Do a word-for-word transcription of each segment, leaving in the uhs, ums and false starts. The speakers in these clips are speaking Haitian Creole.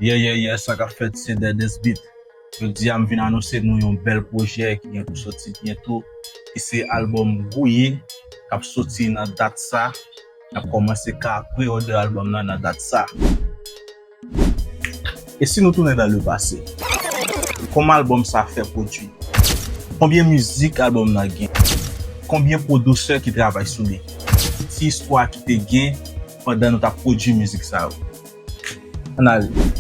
Yeah, yeah, yeah, sa k ap fèt se Dedes Beat. Jodi a, m vin anonse nou yon bèl pwojè ki gen pou soti byento, ki se albòm Gouye, k ap soti nan dat sa. N ap kòmanse ka pre-order albòm nan nan dat sa. E si nou tounen dans le passé? Kòman albòm sa fè pwodui? Konbyen mizik albòm nan gen? Konbyen pwodisè ki travay sou li? Ki ti istwa ki te gen pandan nou t ap pwodui mizik sa yo? Ann ale.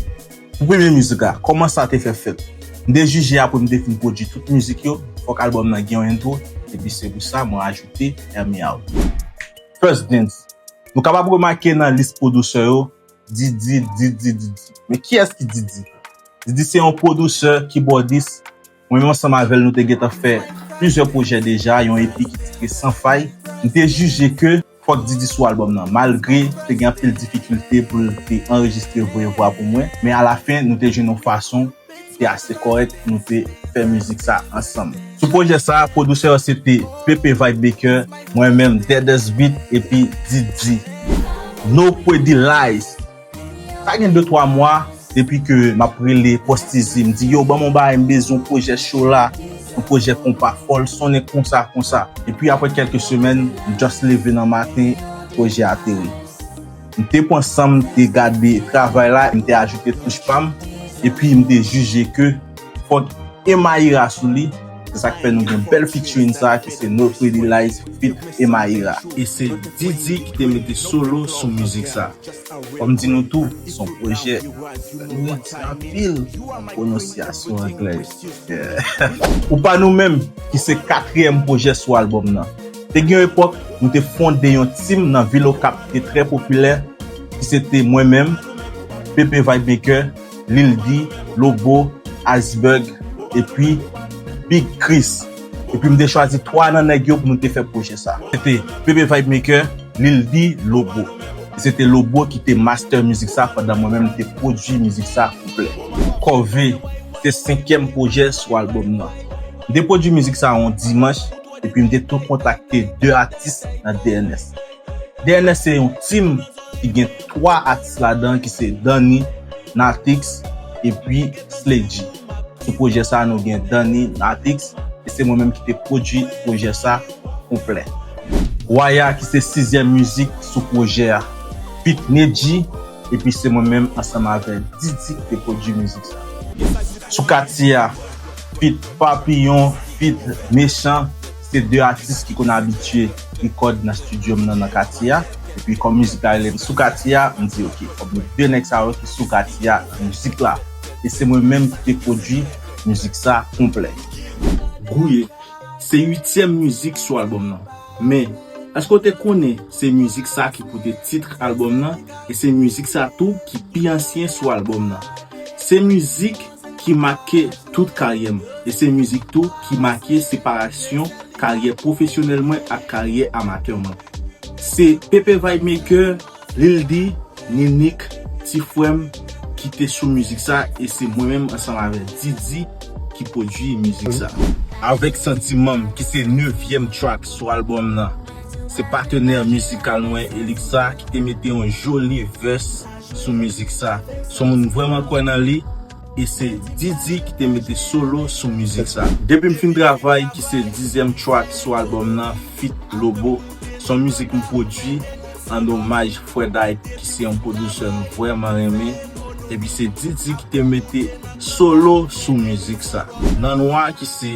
Pou premye mizik la, kòman sa te fè fèt? M te jije apre m te fin pwodui tout mizik yo, fòk albòm nan gen yon intro, epi se pou sa mwen ajoute Hear Me Out. First Dance. Nou kapab remake nan lis pwodisè yo, Didi, Didi, Didi. Men kiyès ki Didi? Didi se yon pwodisè, kibòdis. Mwen menm ansanm avè l, nou te gentan fè plizyè pwojè deja, yon E P ki titre San Fay. M te jije ke fòk Didi sou albòm nan, malgre te gen anpil difikilte pou l te anrejistre voye vwa pou mwen, men alafen, nou te jwenn yon fason ki te ase kòrèk pou nou te fè mizik sa ansanm. Sou pwojè sa, pwodisè yo se te Pepe Vibe Maker, mwen menm, Dedes Beat, epi Didi. No Pretty Lies. Sa gen de twa mwa depi ke m ap rele Postizi, m di, "Yo, ban m yon bagay, m bezwen yon pwojè cho la, yon pwojè konpa fò l, sonnen konsa, konsa." Epi apre kèlke semèn, m just leve nan maten, pwojè a ateri. M te pran san m, m te gade travay la, m te ajoute touch pa m, epi m te jije ke fòk Emaira sou li. Se sa k fè nou gen bèl featuring sa ki se No Pretty Lies feat Emaira. E se Didi ki te mete solo sou mizik sa. Fò m di nou tou, se yon pwojè nou redi anpil pwononsyasyon anglè. Ou pa nou menm, ki se katriyèm pwojè sou albòm nan. Te gen yon epòk, nou te fonde yon team nan vil Okap ki te trè popilè, ki se te mwen menm, Pepe Vibe Maker, Lil D, Lobo, Iceberg, epi Big Chris. Epi m te chwazi twa nan nèg yo pou nou te fè pwojè sa. Se te Pepe Vibe Maker, Lil D, Lobo. E se te Lobo ki te master mizik sa pandan mwen menm m te pwodui mizik sa konplè. Kòve, se senkyèm pwojè sou albòm nan. M te pwodui mizik sa yon dimanch, epi m te tou kontakte de atis nan D N S. D N S se yon team ki gen twa atis ladan ki se Danny, Natix, epi Sledgy. Sou pwojè sa, nou gen Danny, Natix, e se mwen menm ki te pwodui pwojè sa konplè. Waya ki se sizyèm mizik sou pwojè a, feat Nedji, epi se mwen menm ansanm avè Didi ki te pwodui mizik sa. Sou Katia, feat Papillon, feat Mechan, se de atis ki konn abitye rekòd nan estidyo m nan, nan Katia. Epi kòm mizik la rele Sou Katia, m di, "Ok, fòk m met de nèg sa yo ki sou Katia nan mizik la." E se mwen menm ki te pwodui mizik sa konplè. Gouye, se uityèm mizik sou albòm nan. Men, èske w te konnen se mizik sa ki pote tit albòm nan? E se mizik sa tou ki pi ansyen sou albòm nan. Se mizik ki make tout karyè m. E se mizik tou ki make separasyon karyè pwofesyonèl mwen ak karyè amatè mwen. Se Pepe Vibe Maker, Lil D, Ninik, ti frè m ki te sou mizik sa, e se mwen menm ansanm avè Didi ki pwodui mizik sa. Avèk Santiman m ki se nevyèm track sou albòm nan, se patnè mizikal mwen Elixa ki te mete yon joli verse sou mizik sa. Se yon moun m vrèman kwè nan li, e se Didi ki te mete solo sou mizik sa. Depi m fin travay ki se dizyèm track sou albòm nan, feat Lobo, se yon mizik m pwodui an omaj Fred Hype ki se yon pwodisè m vrèman renmen. Epi se Didi ki te mete solo sou mizik sa. Nan Nwa ki se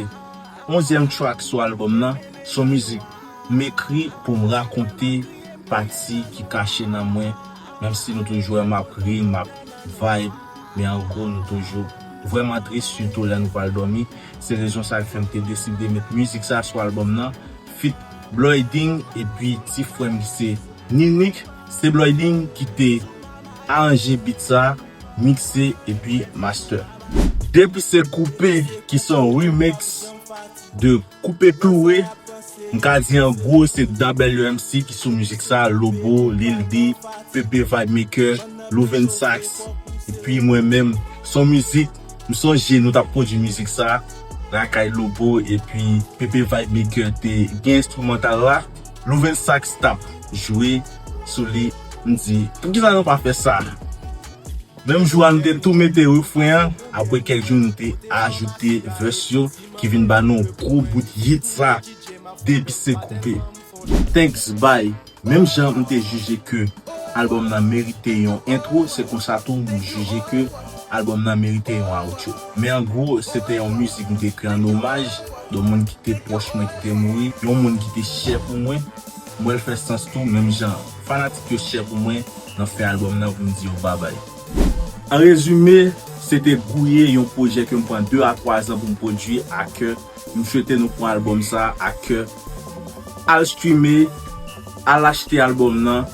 onzyèm track sou albòm nan, se yon mizik m ekri pou m rakonte pati ki kache nan mwen, menm si nou toujou wè m ap ri, m ap vibe, men an gwo nou toujou vrèman tris, sitou lè nou pral dòmi. Se rezon sa k fè m te deside met mizik sa sou albòm nan, feat Bloyding epi ti frè m ki se Ninik. Se Bloyding ki te aranje beat sa, mikse epi master. Depi se Koupe ki se yon remix de Koupe Klouwe, m ka di an gwo se W M C ki sou mizik sa, Lobo, Lil D, Pepe Vibe Maker, Louven Sax, epi mwen menm. Se yon mizik, m sonje nou t ap pwodui mizik sa lakay Lobo, epi Pepe Vibe Maker te gen enstrimantal la, Louven Sax t ap jwe sou li. M di, "Poukisa nou pa fè sa?" Menm jou a nou te tou mete refren an, apre kèk jou nou te ajoute vès yo ki vin ba nou gwo bout hit sa, depi se koupe. Thanks, bye. Menm jan m te jije ke albòm nan merite yon intro, se konsa tou m jije ke albòm nan merite yon outro. Men an gwo, se te yon mizik m te ekri an omaj de yon moun ki te pwòch mwen ki te mouri, yon moun ki te chè pou mwen. Mwen, l fè sans tou, menm jan fanatik yo chè pou mwen nan fen albòm nan pou m di yo babay. An rezime, se te Gouye, yon pwojè ke m pran de a twa zan pou m pwodui a kè. M swete nou pran albòm sa a kè. Al streame, al achte albòm nan,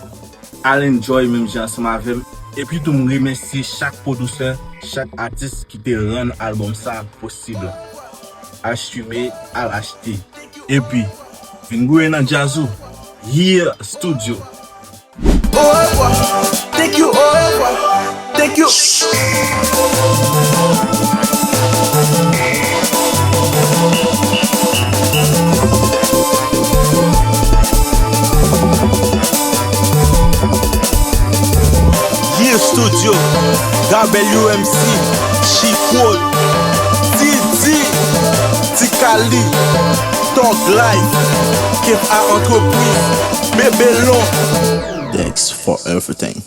al enjoy menm jan ansanm avè m. Epi tou m remèsye chak pwodisè, chak atis ki te rann albòm sa a posib. Al streame, al achte. Epi, vin gouye nan djaz ou. Yeah Studio. Au revoir. Thank you, au revoir. Thank you. Yeah Studio, W M C, Chic Prod, Didi, Ti Kali, Thug Life, Kev A Entreprise, Bebe Lon. Thanks for everything.